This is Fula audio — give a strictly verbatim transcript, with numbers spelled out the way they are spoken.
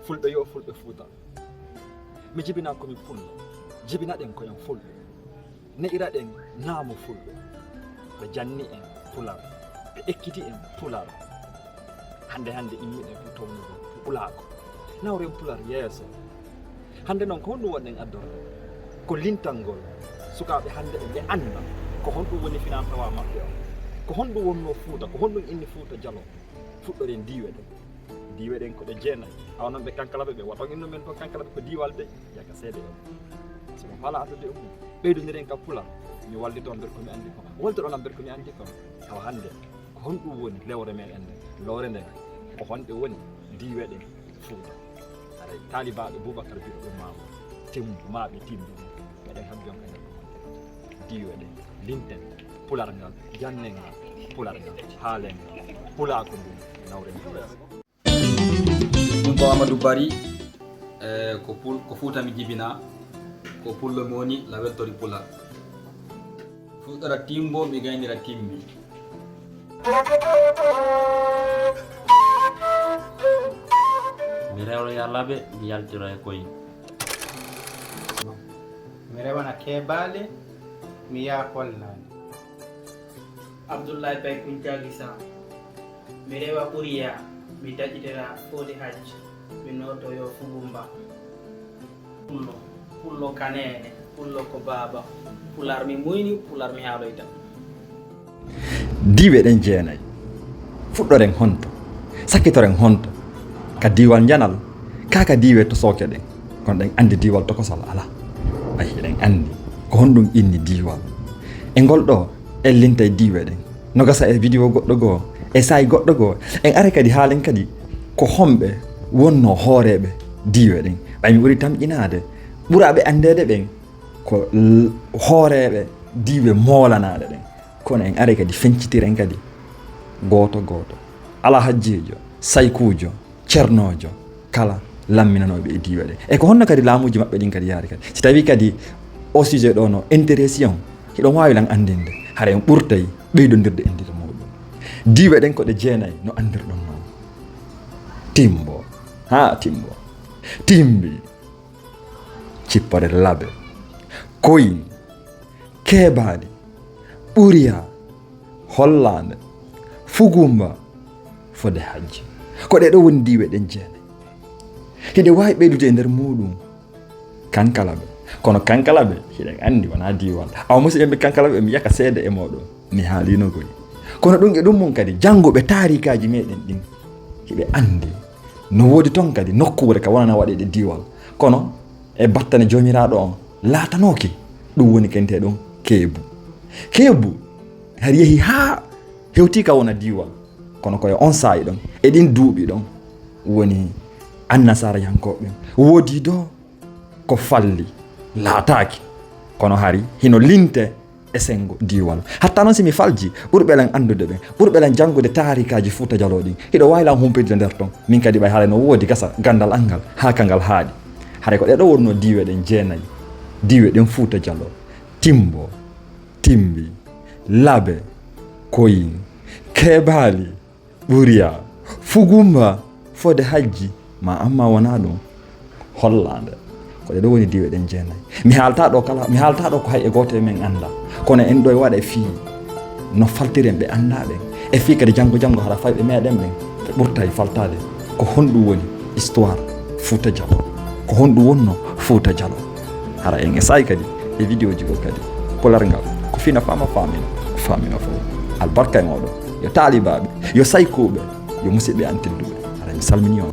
Fulɓe yo Fulɓe Fuuta. Mi jibinaa ko mi Pullo. Jibinaɗen ko en Fulɓe. Ne'iraɗen naamu Fulɓe. Ɓe janni en Pular. Ɓe ekkiti en Pular. Hannde hannde immiɗen ko townude Pulaaku. Nawren Pular yeeso. Hannde noon ko honɗum wonɗen addorde? Ko lintangol sukaaɓe hannde ɓe, ɓe annda ko honɗum woni finaa-tawaa maɓɓe on. Ko honɗum wonnoo Fuuta? Ko honɗum inni Fuuta Jaloo? Fuɗɗoren diiwe ɗen. Diiwe ɗen ko ɗe jeenay. Awa noon ɓe Kankalaɓe ɓe, waɗon inno men toon Kankalaɓe ko diiwal de, yaka seede en. So mo faala addude e mum, ɓeydoniren ka Pular. Mi wallito on nder ko mi anndi kon. Wallitoɗon am nder ko mi anndi kon. Awa hannde, ko honɗum woni lewre meɗen nden? Lowre nden, ko honɗe woni diiwe ɗen Fuuta? Haray taalibaaɓe Boubacar Biro ɗum maamu. Timmu, maa ɓe timmu. Meɗen habbi on ka nder ko diiwe ɗen. Linten Pular ngal, jannen ngal, Pular ngal, haalen ngal, Pulaaku ndun, nawren ngal. Ɗum ko Amadou Bari, eh, ko Pul-, ko Fuuta mi jibinaa, ko Pullo mi woni, la weltori Pular. Fuɗɗora Timbo, mi gaynira Timbi. Mi rewroya Labe, mi yaltiroya Koyi. Mi rewana Keebaali, mi yaha Hollaande. Abdullahi Pay Kuncaagi Sa. Mi rewa Ɓuriya, mi taƴitira Fode Hajji, mi nootoyo Fugumba. Pullo, Pullo Kaneene, Pullo ko baaba. Pular mi muyni, Pular mi haaloyta. Diiwe ɗen jeenay. Fuɗɗoren honto? Sakkitoren honto? Ka diiwal Njanal, kaa ka diiwe Tosooke ɗen? Kono ɗen anndi diiwal tokosal alaa. Ay, eɗen anndi ko honɗum inni diiwal. E ngol ɗoo, en lintay diiwe ɗen. No gasa e vidéo goɗɗo goo, e saa'i goɗɗo goo, en aray kadi haalen kadi ko homɓe wonnoo hooreeɓe diiwe ɗen. Ɓay mi ɓuri tamƴinaade, ɓuraaɓe anndeede ɓen ko l-, hooreeɓe diiwe moolanaaɗe ɗen. Kono en aray kadi fencitiren kadi gooto gooto. Alaa hajjiijo, saykuujo, cernoojo, kala lamminanooɓe e diiwe ɗen. E ko honno kadi laamuuji maɓɓe ɗin kadi yaari kadi? Si tawii kadi o sujet ɗoo no intéresse on, hiɗon waawi lan anndinde, hara en ɓurtay ɓeydondirde e nder muuɗum. Diiwe ɗen ko ɗe jeenay no anndirɗon non. Timbo, haa Timbo. Timbi, Cippore Labe, Koyin, Keebaali, Ɓuriya, Hollaande, Fugumba, Fode Hajji. Ko ɗee ɗoo woni diiwe ɗen jeenay. Hiɗe waawi ɓeydude e nder muuɗum Kankalaɓe. Kono Kankalaɓe, hiɗen anndi wonaa diiwal. Awa musidɓe ɓe Kankalaɓe, mi yaka seede e mooɗon. Mi haaliino koy. Kono ɗum e ɗum mum kadi, jannguɓe taariikaaji meɗen ɗin, hiɓe anndi no woodi toon kadi nokkuure ka wonana waɗeede diiwal. Kono e battane Joomiraaɗo on laatanooki, ɗum woni kentee ɗum Keebu. Keebu hari yehi haa hewti ka wona diiwal. Kono ko e on saa'i ɗon, e ɗin duuɓi ɗon, woni annasaarayankooɓe woodi do ko falli laataaki, kono hari hino linte e senngo diiwal. Hatta non si mi falji, ɓurɓe lan anndude ɓen, ɓurɓe lan janngude taariikaaji Fuuta Jaloo ɗin, hiɗo waawi lan humpitde nder ton. Min kadi ɓay haray no woodi gasa ganndal an ngal, haa ka ngal haaɗi. Haray ko ɗee ɗoo wonnoo diiwe ɗen jeenay, diiwe ɗen Fuuta Jaloo, Timbo, Timbi, Labe, Koyin, Keebaali, Ɓuriya, Fugumba, Fode Hajji, ma amma wonaa ɗum, Hollaande. Ko ɗee ɗoo woni diiwe ɗen jeenay. Mi haaltaa ɗoo kala, mi haaltaa ɗoo ko hay e gooto e men anndaa. Kono en ɗoo e waɗa e fii no faltiren ɓe anndaa ɓen. E fii kadi janngo janngo hara fayɓe meɗen ɓen ɓe ɓurtay faltaade. Ko honɗum woni histoire Fuuta Jaloo? Ko honɗum wonnoo Fuuta Jaloo? Hara en e saa'i kadi e vidéo ji goo kadi. Pular ngal ko fii no faama faamina, faamina fof. Albarka e mooɗon. Yo taalibaaɓe, yo saykuuɓe, yo musidɓe an tedduɓe. Hara mi salminii on.